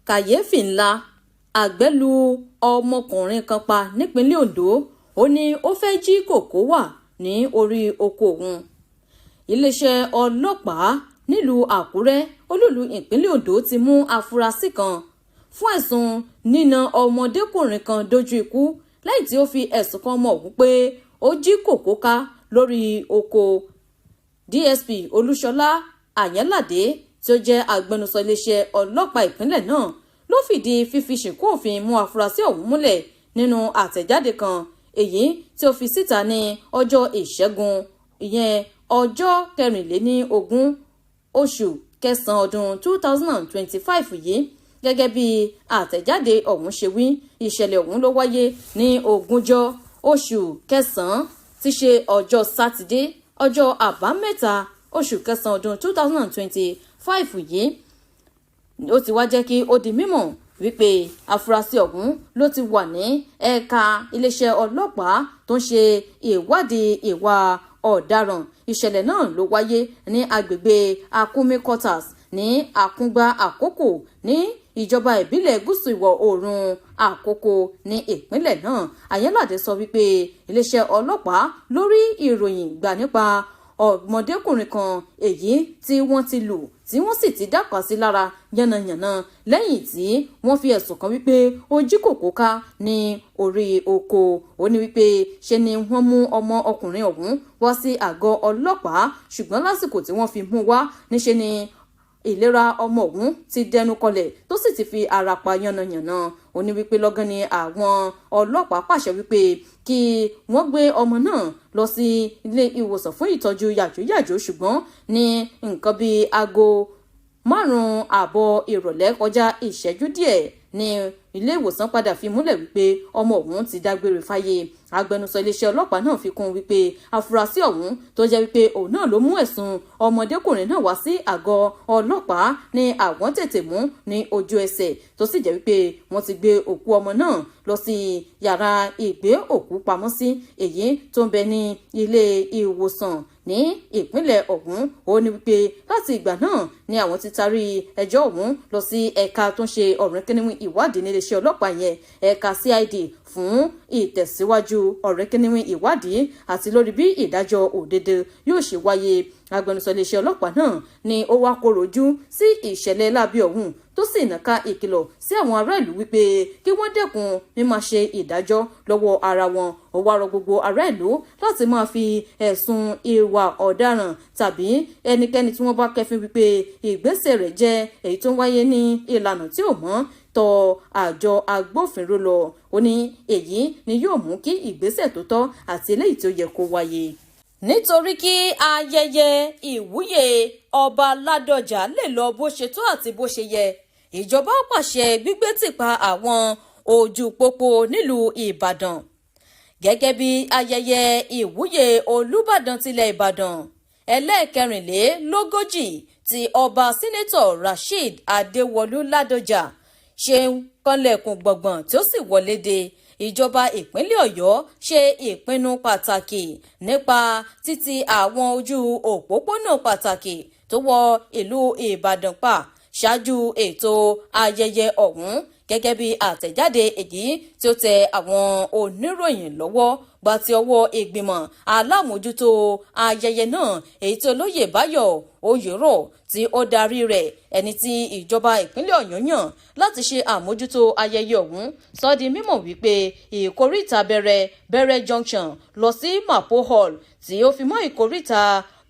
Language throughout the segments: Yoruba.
Kàyééfì ńlá, àgbẹ̀ lu ọmọkùnrin kan pa nípínlẹ̀ Ondo. Ó ní ó fẹ́ẹ́ jí kókó wà ní orí oko òun. Iléeṣẹ́ ọlọ́pàá nílùú Àkúrẹ́, olúùlú ìpínlẹ̀ Ondo, ti mú afurasí kan fún ẹ̀sùn nína ọmọdékùnrin kan dójú ikú lẹ́yìn tí ó fi ẹ̀sùn kan ọmọ òun pé ó jí kókó ká lórí oko. DSP Olúṣọlá Àyànládé, tí ó jẹ́ agbẹnusọ iléeṣẹ́ ọlọ́pàá ìpínlẹ̀ náà, ló fìdí fífi ṣìnkún òfin mú afurasí ọ̀hún múlẹ̀ nínú àtẹ̀jáde kan èyí tí ó fi síta ní ọjọ́ Ìṣẹ́gun, ìyẹn ọjọ́ 24 oṣù kẹsàn-án ọdún 2025 yìí. Gẹ́gẹ́ bí àtẹ̀jáde ọ̀hún ṣe wí, ìṣẹ̀lẹ̀ ọ̀hún ló wáyé ní 20 oṣù kẹsàn-án, tí ṣe ọjọ́ Sátidé, ọjọ́ Àbámẹ́ta, oṣù kẹsàn-án ọdún 2025 yìí. Ó ti wá jẹ́ kí ó di mímọ̀ wípé afurasí ọ̀hún ló ti wà ní ẹ̀ka iléeṣẹ́ ọlọ́pàá tó ń ṣe ìwádìí ìwà ọ̀daràn. Ìṣẹ̀lẹ̀ náà ló wáyé ní agbègbè Akumi Quarters ní Àkúngbà Àkókò, ní ìjọba ìbílẹ̀ Gúúsù Ìwọ̀ Oòrùn Àkókò ní ìpínlẹ̀ náà. Àyànládé sọ wípé iléeṣẹ́ ọlọ́pàá lórí ìròyìn gbà nípa ọmọdékùnrin kan èyí tí wọ́n ti lù, tí wọ́n sì ti dápàá sí lára yánnayànna, lẹ́yìn tí wọ́n fi ẹ̀sùn kan wípé ó jí kòkó ká ní orí oko. Ó ní wípé ṣe ni wọ́n mú ọmọ ọkùnrin ọ̀hún wá sí àgọ́ ọlọ́pàá, ṣùgbọ́n lásìkò tí wọ́n fi mú wá, níṣe ni ìlera ọmọ ọ̀hún ti dẹnu kọlẹ̀, tó sì ti fi ara pa yánnayànna. Ó ní wípé lọ́gán ni àwọn ọlọ́pàá pàṣẹ wípé kí wọ́n gbé ọmọ náà lọ sí ilé ìwòsàn fún ìtọ́jú yàjóyàjó, ṣùgbọ́n ní nǹkan bíi aago 5:30 ìrọ̀lẹ́ kọjá ìṣẹ́jú díẹ̀ ní ilé ìwòsàn padà fi múlẹ̀ wípé ọmọ ọ̀hún ti dágbére fáyé. Agbẹnusọ iléeṣẹ́ ọlọ́pàá náà fi kún wípé afurasí ọ̀hún, tó jẹ́ wípé òun náà ló mú ẹ̀sùn ọmọdékùnrin náà wá sí àgọ́ ọlọ́pàá, ní àwọn tètè mú ní ojú ẹsẹ̀, tó sì jẹ́ wípé wọ́n ti gbé òkú ọmọ náà lọ sí yàrá ìgbé òkú pamọ́ sí èyí tó ń bẹ ní ilé ìwòsàn ní ìpínlẹ̀ ọ̀hún. Ó ní wípé láti ìgbà náà ni àwọn ti tarí ẹjọ́ ọ̀hún lọ sí ẹ̀ka tó ń ṣe ọ̀rìnkìnníwín ìwádìí níléeṣẹ́ ọlọ́pàá yẹn, ẹ̀ka CID, fún ìtẹ̀síwájú ọ̀rìnkìnníwín ìwádìí àti lórí bí ìdájọ́ òdodo yóò ṣe wáyé. Agbẹnusọ iléeṣẹ́ ọlọ́pàá náà ni ó wá kóró ojú sí ìṣẹ̀lẹ̀ láabi ọ̀hún, tó sì nàka ìkìlọ̀ sí àwọn ará ìlú wípé kí wọ́n dẹ́kun mímáa ṣe ìdájọ́ lọ́wọ́ ara wọn. Ó wá rọ gbogbo ará ìlú láti máa fi ẹ̀sùn ìwà ọ̀daràn tàbí ẹnikẹ́ni tí wọ́n bá kẹ́fín wípé ìgbésẹ̀ rẹ̀ jẹ́ èyí tó ń wáyé ní ìlànà tí ò mọ́ tọ àjọ agbófinró lọ. Ó ní èyí ni yóò mú kí ìgbésẹ̀ tó tọ́ àti eléyìí tó yẹ kó wáyé. Nítorí kí ayẹyẹ ìwúyè Ọba Ládọjà lè lọ bó ṣe tó àti bó ṣe yẹ, ìjọba pàṣẹ gbígbé tìpa àwọn ojú pópó nílùú Ìbàdàn. Gẹ́gẹ́ bí ayẹyẹ ìwúyè Olúbàdàn tilẹ̀ Ìbàdàn ẹlẹ́ẹ̀kẹrìnlélógójì tí Ọba Senator Rasheed Adéwọlú Ládọjà ṣe ń kanlẹ̀kùn gbọ̀ngbọ̀n tí ó sì wọlé dé, ìjọba ìpínlẹ̀ Ọ̀yọ́ ṣe ìpinnu pàtàkì nípa títì àwọn ojú òpópónà pàtàkì tó wọ ìlú Ìbàdàn pa ṣáájú ètò ayẹyẹ ọ̀hún. Gẹ́gẹ́ bí àtẹ̀jáde èyí tí ó tẹ àwọn oníròyìn lọ́wọ́ gba ti ọwọ́ ìgbìmọ̀ alámòjútó ayẹyẹ náà, èyí tí Olóyè Báyọ̀ Oyèrò tí ó darí rẹ̀, ẹni tí ìjọba ìpínlẹ̀ Ọ̀yọ́ yàn láti ṣe àmójútó ayẹyẹ ọ̀hún, sọ di mímọ̀ wípé ìkóríta Bẹ̀rẹ̀ Bẹ̀rẹ̀ Junction lọ sí Mapo Hall, tí ó fi mọ́ ìkóríta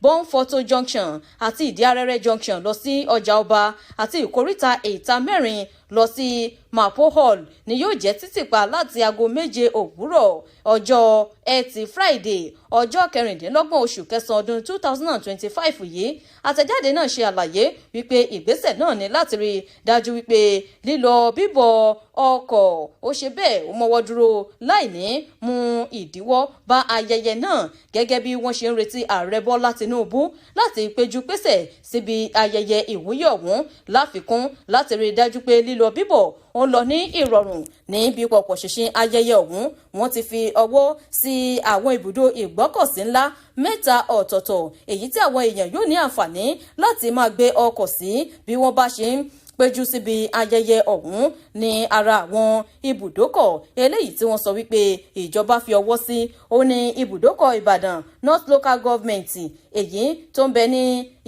Bọ́ńfọ́tò Junction àti Ìdí-Arẹ́rẹ́ Junction lọ sí Ọjà Ọba àti ìkóríta Ìta Mẹ́rin lọ sí Mapo Hall ni yóò jẹ́ títìpa láti aago 7 òwúrọ̀ ọjọ́ Ẹtì Friday, ọjọ́ 26 oṣù kẹsàn-án ọdún 2025 yìí. Àtẹ̀jáde náà ṣe àlàyé wípé ìgbésẹ̀ náà ní láti rí dájú wípé lílọ bíbọ̀ ọkọ̀ ó ṣe bẹ́ẹ̀ ó mọ́wọ́ dúró láì ní mú ìdíwọ́ bá ayẹyẹ náà, gẹ́gẹ́ bí wọ́n ṣe ń retí Ààrẹ Bọ́lá Tinubu láti péjú pésẹ̀ síbi ayẹyẹ ìwúyè ọ̀hún. Láfikún, láti rí dájú pé lílọ bíbọ̀ ó ń lọ ní ìrọ̀rùn níbi pọ̀pọ̀ ṣinṣin ayẹyẹ ọ̀hún, wọ́n ti fi ọwọ́ sí àwọn ibùdó ìgbọ́kọ̀sí ńlá mẹ́ta ọ̀tọ̀ọ̀tọ̀, èyí tí àwọn èèyàn yóò ní àǹfààní láti máa gbé ọkọ̀ sí bí wọ́n bá ṣe ń péjú síbi ayẹyẹ ọ̀hún ní ara àwọn ibùdókọ̀ eléyìí tí wọ́n sọ wípé ìjọba fi ọwọ́ sí ó ní ibùdókọ̀ Ìbàdàn North Local Government, èyí tó ń bẹ ní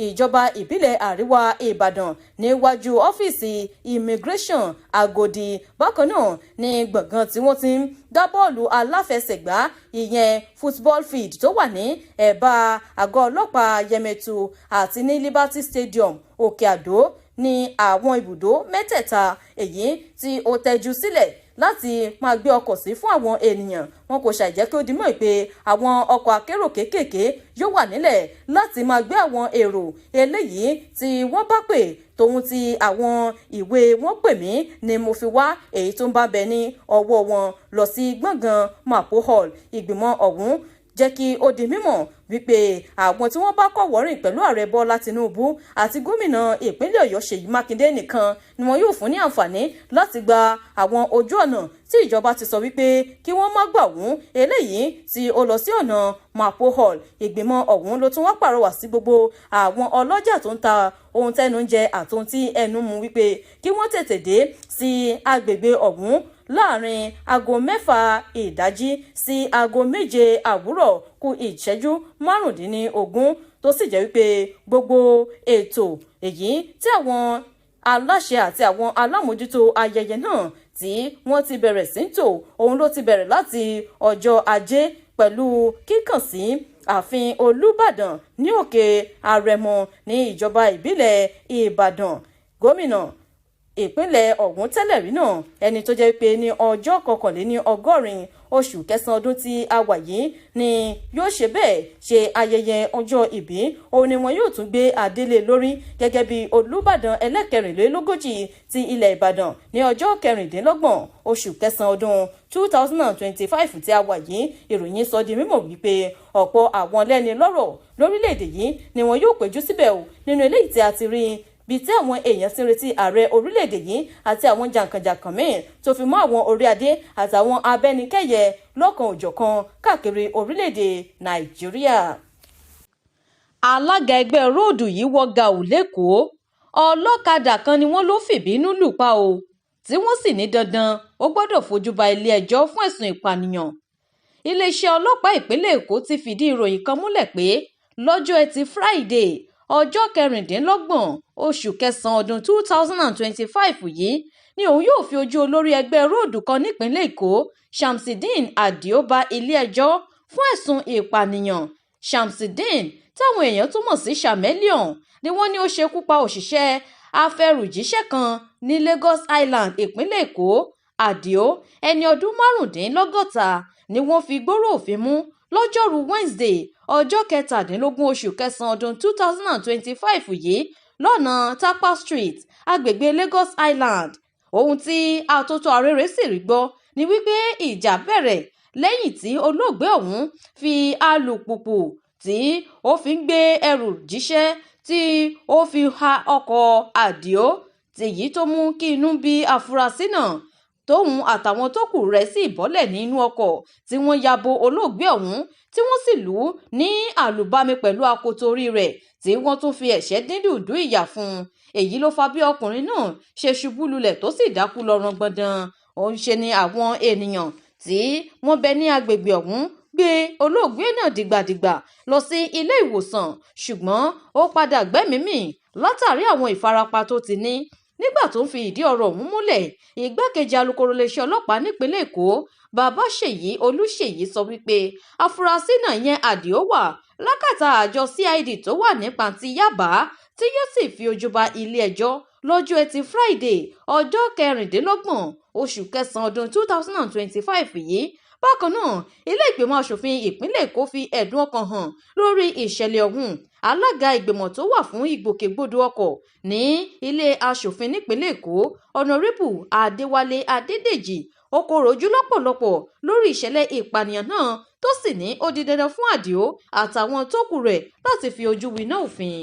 ìjọba ìbílẹ̀ Àríwá Ìbàdàn níwájú ọ́fíìsì Immigration Agodi. Bákan náà ní gbọ̀ngàn tí wọ́n ti ń gbá bọ́ọ̀lù aláfẹsẹ̀gbá, ìyẹn football field, tó wà ní ẹ̀bá àgọ́ ọlọ́pàá Yemẹtu, àti ní Liberty Stadium, Òkè Àdó, ní àwọn ibùdó mẹ́tẹ̀ẹ̀ta èyí tí ó tẹ́jú sílẹ̀ láti máa gbé ọkọ̀ sí fún àwọn ènìyàn. Wọn kò ṣàìjẹ́ kí ó di mọ̀ pé àwọn ọkọ̀ akérò kéékèèké yóò wà nílẹ̀ láti máa gbé àwọn èrò eléyìí tí wọ́n bá pè, tòun ti àwọn ìwé wọ́n pè mí ni mo fi wá, èyí tó ń bá bẹ ní ọwọ́ wọn, lọ sí gbọ̀ngàn Mapo Hall. Ìgbìmọ̀ ọ̀hún jẹ́ kí ó di mímọ̀ wípé àwọn tí wọ́n bá kọ̀wọ́rìn pẹ̀lú Ààrẹ Bọ́lá Tinubu àti gómìnà ìpínlẹ̀ Ọ̀yọ́ Ṣèyí Mákindé nìkan ni wọn yóò fún ní àǹfààní láti gba àwọn ojú ọ̀nà tí ìjọba ti sọ wípé kí wọ́n má gbà wọ́n, eléyìí tí ó lọ sí ọ̀nà Mapo Hall. Ìgbìmọ̀ ọ̀hún ló tún wá pàrọwà sí gbogbo àwọn ọlọ́jà tó ń ta ohun tẹ́nu ń jẹ àtohun tí ẹnu mu wípé kí wọ́n tètè dé sí agbègbè ọ̀hún láàrin aago 6 ìdájí sí aago 7 àwúrọ̀ kù ìṣẹ́jú 15, tó sì jẹ́ wípé gbogbo ètò èyí tí àwọn aláṣẹ àti àwọn alámòjútó ayẹyẹ náà tí wọ́n ti bẹ̀rẹ̀ sí ń tò, òun ló ti bẹ̀rẹ̀ láti ọjọ́ Ajé pẹ̀lú kíkàn sí ààfin Olúbàdàn ní Òkè Àrẹ̀mọ ní ìjọba ìbílẹ̀ Ìbàdàn. Gómìnà ìpínlẹ̀ ọ̀hún tẹ́lẹ̀ rí náà, ẹni tó jẹ́ pé ní ọjọ́ 81 oṣù kẹsàn-án ọdún tí a wà yìí ni yóò ṣe bẹ́ẹ̀ ṣe ayẹyẹ ọjọ́ ìbí, òun ni wọn yóò tún gbé adélé lórí gẹ́gẹ́ bí Olúbàdàn ẹlẹ́kẹrìnlélógójì ti ilẹ̀ Ìbàdàn ní ọjọ́ 26 oṣù kẹsàn-án ọdún 2025 tí a wà yìí. Ìròyìn sọ di mímọ̀ wípé ọ̀pọ̀ àwọn lẹ́ni lọ́rọ̀ lórílẹ̀‐èdè yìí ni wọn yóò péjú síbẹ̀ o, nínú eléyìí tí a ti rí bíi tí àwọn èèyàn ti ń retí ààrẹ orílẹ̀-èdè yìí àti àwọn jàǹkànjàǹkàn míì, tó fi mọ́ àwọn orí adé àtàwọn abẹ́nikẹ́yẹ lọ́kan òjọ̀kan káàkiri orílẹ̀-èdè Nàìjíríà. Alága ẹgbẹ́ ròdù yìí wọ gàù lẹ́kọ̀ọ́, ọlọ́kadà kan ni wọ́n lọ fìbínú lù pa o, tí wọ́n sì ní dandan ó gbọ́dọ̀ fojú ba ilé-ẹjọ́ fún ẹ̀sùn ìpànìyàn. Iléeṣẹ́ ọlọ́pàá ìpínlẹ̀ Èkó ti fìdí ìròyìn kan múlẹ̀ pé lọ́jọ́ Etí Friday, ọjọ́ 26 oṣù kẹsàn-án ọdún 2025 yìí ni òun yóò fi ojú olórí ẹgbẹ́ ròdù kan nípìnlẹ̀ Èkó, Shamsideen Adio, bá ilé-ẹjọ́ fún ẹ̀sùn ìpànìyàn. Shamsideen, táwọn èèyàn tún mọ̀ sí Chameleon, ni wọ́n ní ó ṣekú pa òṣìṣẹ́ afẹrùjíṣẹ́ kan ní Lagos Island, ìpínlẹ̀ Èkó. Adio, ẹni ọdún 65, ni wọ́n fi gbọrọ̀ òfin mú lọ́jọ́rùú Wednesday, ọjọ́ 17 oṣù kẹsàn-án ọdún 2025 yìí lọ́nà Tapa Street, agbègbè Lagos Island. Ohun tí atótó arére sì rí gbọ́ ni wípé ìjà bẹ̀rẹ̀ lẹ́yìn tí olóògbé ọ̀hún fi alùpùpù tí ó fi ń gbé ẹrù jíṣẹ́ tí ó fi ha ọkọ̀ Adio, tèyí tó mú kí inú bí àfúrásì náà, tóun àtàwọn tó kù rẹ̀ sì bọ́lẹ̀ nínú ọkọ̀ tí wọ́n ya bo olóògbé ọ̀hún, tí wọ́n sì lù ú ní àlùbami pẹ̀lú akoto orí rẹ̀, tí wọ́n tún fi ẹ̀ṣẹ́ dín dùndún ìyà fún un. Èyí ló fa bí ọkùnrin náà ṣe ṣubú lulẹ̀ tó sì dákú lọ rangbọndan. Òun ṣe ni àwọn ènìyàn tí wọ́n bẹ ní agbègbè ọ̀hún gbé olóògbé náà dìgbàdìgbà lọ sí ilé ìwòsàn, ṣùgbọ́n ó padà gbẹ́mìí mì látàrí àwọn ìfarapa tó ti ní. Nígbà tó ń fi ìdí ọ̀rọ̀ ọ̀hún múlẹ̀, igbákejì alūkkóró iléeṣẹ́ ọlọ́pàá nípìnlẹ̀ Èkó, Babáṣèyí Olùṣèyí, sọ wípé àfúrásì náà yẹn Adio wà lákàtà àjọ CID tó wà ní Pàǹtí Yàbá, tí yóò sì fi ojú ba ilé-ẹjọ́ lọ́jọ́ Etí Friday, ọjọ́ 26 oṣù kẹsàn-án ọdún 2025 yìí. Bákan náà, ilé ìgbìmọ̀ asòfin ìpínlẹ̀ Èkó fi ẹ̀dùn ọkàn hàn lórí ìṣẹ̀lẹ̀ ọ̀hún. Alága ìgbìmọ̀ tó wà fún ìgbòkègbodò ọkọ̀ ní ilé asòfin nípìnlẹ̀ Èkó, Ọ̀nàrẹ́bù Adéwálé Adédèjì, ó kọ̀rọ̀ ojú lọ́pọ̀lọpọ̀ lórí ìṣẹ̀lẹ̀ ìpànìyàn náà, tó sì ní ó di dandan fún Adio àtàwọn tó kù rẹ̀ láti fi ojú winá òfin.